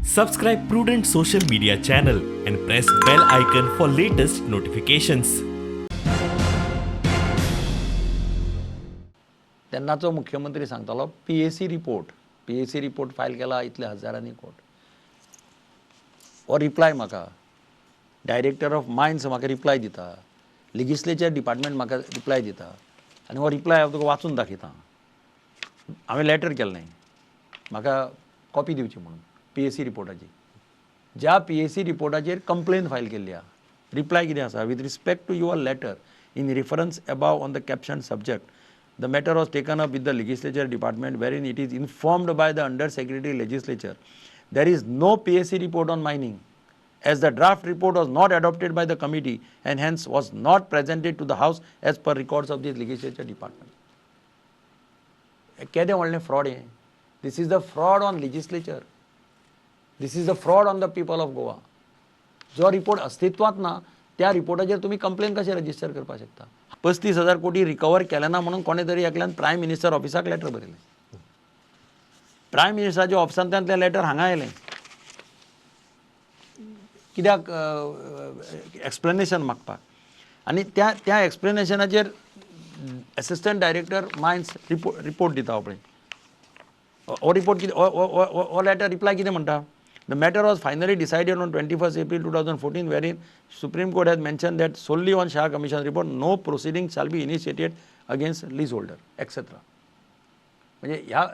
Subscribe Prudent social media channel and press bell icon for latest notifications. तेन्नाचो मुख्यमंत्री सांगतालो PAC report, PAC report file केला इतले हजारांनी कोट. हो रिप्लाय म्हाका डायरेक्टर ऑफ मायन्स म्हाका रिप्लाय दिता, लेजिस्लेचर डिपार्टमेंट म्हाका रिप्लाय दिता आनी हो रिप्लाय हांव तुका वाचून दाखयता. हांवें लेटर केल्लें म्हाका कॉपी दिवची म्हणून पीएसी रिपोर्टाची, ज्या पीएसी रिपोर्टाचेर कंप्लेन फायल केल्ली आहा. रिप्लाय कितें आसा, with respect to your letter in reference above on the caption subject, the matter was taken up with the legislature department wherein it is informed by the under secretary legislature there is no PAC report on mining as the draft report was not adopted by the committee and hence was not presented to the house as per records of the legislature department. केदें व्हडलें fraud हें. This is the fraud on legislature, this is the fraud on the people of Goa. जो report अस्तित्वांत ना त्या रिपोर्टाचेर तुमी complain कशें register करपाक शकता. 35,000 कोटी रिकवर केले ना म्हणून कोणे तरी एकल्यान प्रायम मिनिस्टर ऑफिसाक लेटर बरयलें. प्रायम मिनिस्टराच्या ऑफिसांतल्यान तें लेटर हांगा आयलें कित्याक, एक्सप्लेनेशन मागपाक. आनी त्या त्या एक्सप्लेनेशनाचेर assistant director mines report दिता पळय. हो रिपोर्ट कितें, हो लेटर रिप्लाय कितें म्हणटा, the matter was finally decided on 21 April 2014 wherein Supreme Court has mention that solely on Shah Commission report no proceeding shall be initiated against lease holder etcetera. म्हणजे ह्या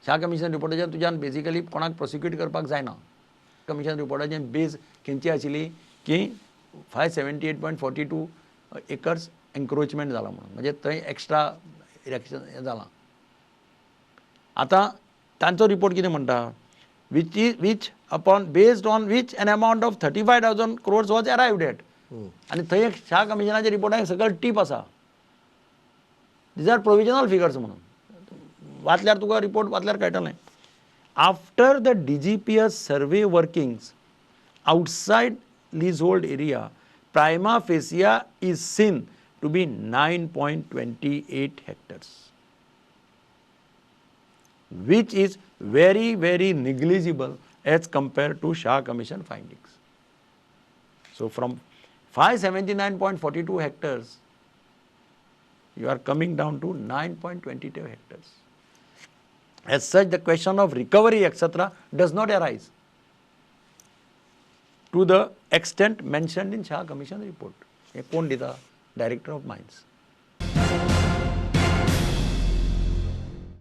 Shah commission रिपोर्टाचेर तुज्यान basically कोणाक prosecute करपाक जायना. Commission रिपोर्टाचेर बेज खंयची आशिल्ली की 578.42 acres encroachment जाला म्हणून, म्हणजे थंय एक्स्ट्रा इरेक्शन हें जालां. आतां तांचो रिपोर्ट कितें म्हणटा, which is which upon based on which an amount of 35,000 crores was arrived at. आनी थंय एक शाह कमिशनाच्या रिपोर्टाक सकयल टीप आसा, these are provisional figures म्हणून. वाचल्यार तुका रिपोर्ट वाचल्यार कळटलें. After the DGPS survey workings outside leasehold area, prima facie is seen to be 9.28 hectares, which is very very negligible as compared to Shah Commission findings. So from 579.42 hectares, you are coming down to 9.22 hectares. As such, the question of recovery etc. does not arise to the extent mentioned in Shah Commission report. हे कोण दिता, director of mines.